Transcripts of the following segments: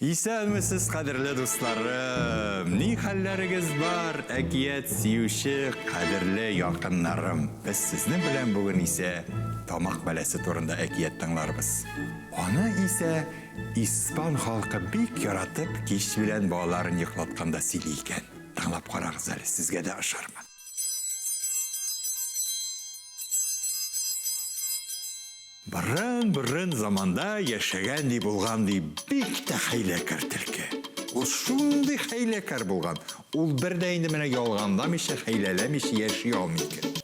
Исәнмесез, кадерле дусларым! Ни хәлләрегез бар, әкият сөюче кадерле якыннарым? Без сезнең белән бүген исә тамак бәласе турында әкият тыңларбыз. Аны исә испан халкы бик яратып кич белән балаларын йоклатканда сөйли икән. Тыңлап карагыз әле, сезгә дә ошармы? Борын-борын заманда яшәгән ди булган ди бик тә хәйләкәр төлке. Ул шундый хәйләкәр булган, ул бер дә инде менә ялганламыйча, хәйләләмичә яши алмый икән.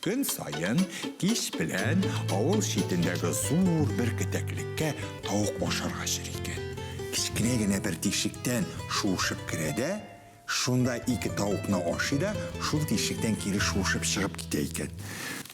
Көн саен кич белән авыл читендәге зур бер кетәклеккә тавык ашарга йөри икән. Кечкенә генә бер тишектән шуышып керә дә, Шунда ике тавыкны ашый да, шул тишектән кире шуышып чыгып китә икән.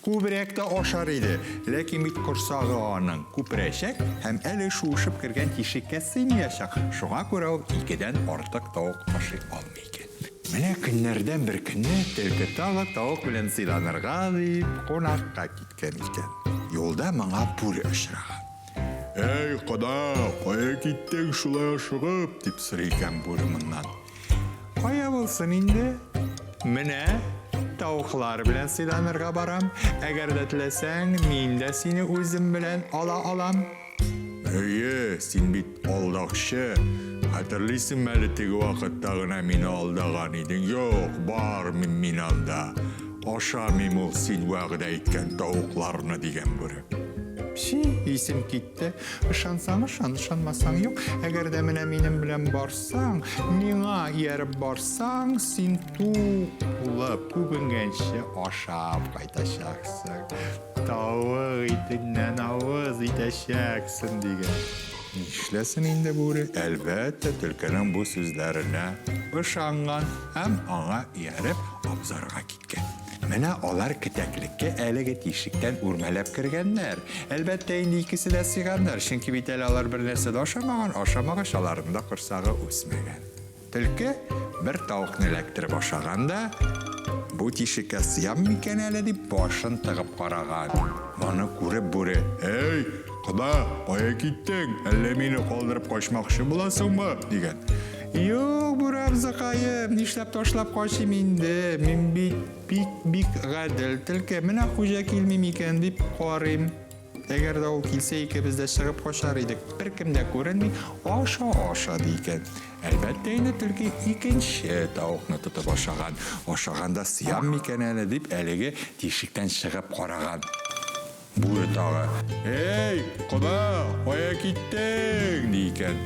Күбрәк тә ашар иде, ләкин бит корсагы аның күперәчәк һәм әле шуышып кергән тишеккә сыймыячак, шуңа күрә ул икедән артык тавык ашый алмый икән. Менә көннәрдән бер көнне төлке тагы тавык белән сыйланырга дип кунакка киткән икән. Юлда моңа бүре очраган. Әй, кода, кая киттең шулай ашыгып? дип сорый икән бүре моннан. Кая булсын инде? Менә тавыклар белән сыйланырга барам. Әгәр дә теләсәң, мин дә сине үзем белән ала алам. Әйе, син бит алдакчы. Хәтерлисеңме әле теге вакытта гына мине алдаган идең? Юк, бармыйм мин анда. Ашамыйм ул син вәгъдә иткән тавыкларны, дигән бүре. Пси, исем китте. Ышансаң ышан, ышанмасаң юк. Әгәр дә менә минем белән барсаң, миңа ияреп барсаң, син тук булып, күбенгәнче ашап кайтачаксың. Тавык итеннән авыз итәчәксең, дигән. Нишләсен инде бүре? Әлбәттә, төлкенең бу сүзләренә ышанган һәм аңа ияреп абзарга киткән. Менә алар кетәклеккә әлеге тишектән үрмәләп кергәннәр. Әлбәттә инде икесе дә сыйганнар, чөнки бит әле алар бернәрсә дә ашамаган, ашамагач аларның да корсагы үсмәгән. Төлке бер тавыкны эләктереп ашаган да, бу тишеккә сыям микән әле дип башын тыгып караган. Моны күреп бүре, Әй, кода, кая киттең? Әллә мине калдырып качмакчы буласыңмы? дигән. Юк, бүре абзыкаем, нишләп ташлап качыйм инде? Мин бит бик-бик гадел төлке, менә хуҗа килми микән дип карыйм. Әгәр дә ул килсә, икебез дә чыгып качар идек. Беркем дә күренми, аша, аша, ди икән. Әлбәттә инде, төлке икенче тавыкны тотып ашаган. Ашаганда сыям микән әле, дип, әлеге тишектән чыгып караган. Бүре тагы, Эй, кода, кая киттең? ди икән.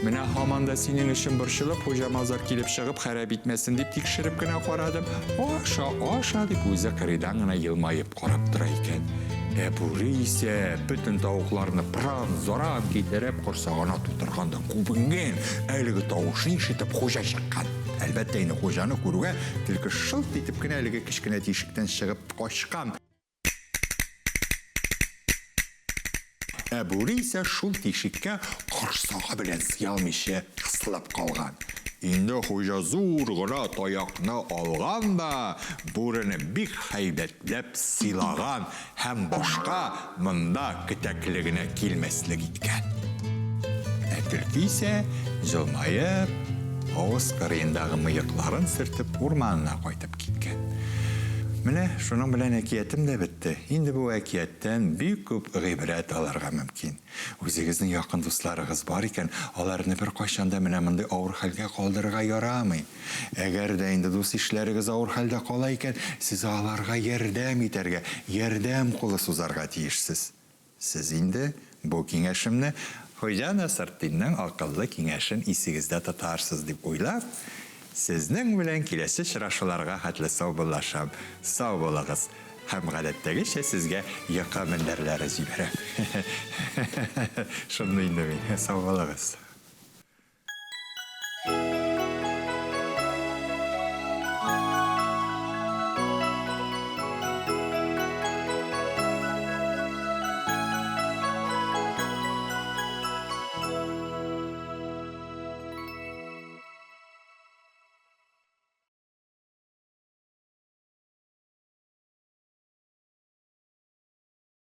Менә һаман да синең өчен борчылып, хуҗа-мазар килеп чыгып хәрәп итмәсен дип тикшереп кенә карадым. Аша, аша, дип, үзе кырыйдан гына елмаеп Карап тора икән. Ә бүре исә бөтен тавыкларны пыран-заран китереп корсагына тутырган да күбенгән. Әлеге тавышны ишетеп хуҗа чыккан. Әлбәттә инде хуҗаны күрүгә төлке шылт итеп кенә әлеге кечкенә тишектән чыгып качкан. Ә бүре исә шул тишеккә корсагы белән сыялмыйча кысылып калган. Инде хуҗа зур гына таякны алган да бүрене бик һәйбәтләп сыйлаган һәм башка монда кетәклегенә килмәслек иткән. Ә төлке исә, җылмаеп, авыз кырыендагы мыекларын сөртеп урманына кайтып киткән. Менә шуның белән әкиятем дә бетте. Инде бу әкияттән бик күп гыйбрәт алырга мөмкин. Үзегезнең якын дусларыгыз бар икән, аларны беркайчан да менә мондый авыр хәлгә калдырырга ярамый. Әгәр дә инде дус-ишләрегез авыр хәлдә кала икән, сез аларга ярдәм итәргә, ярдәм кулы сузарга тиешсез. Сез инде бу киңәшемне, Хуҗа Насретдиннең акыллы киңәшен исегездә тотарсыз дип уйлап, сезнең белән киләсе очрашуларга хәтле саубуллашам. Сау булыгыз! Һәм гадәттәгечә сезгә йокы мендәрләре җибәрәм. Шундый инде мин. Сау булыгыз!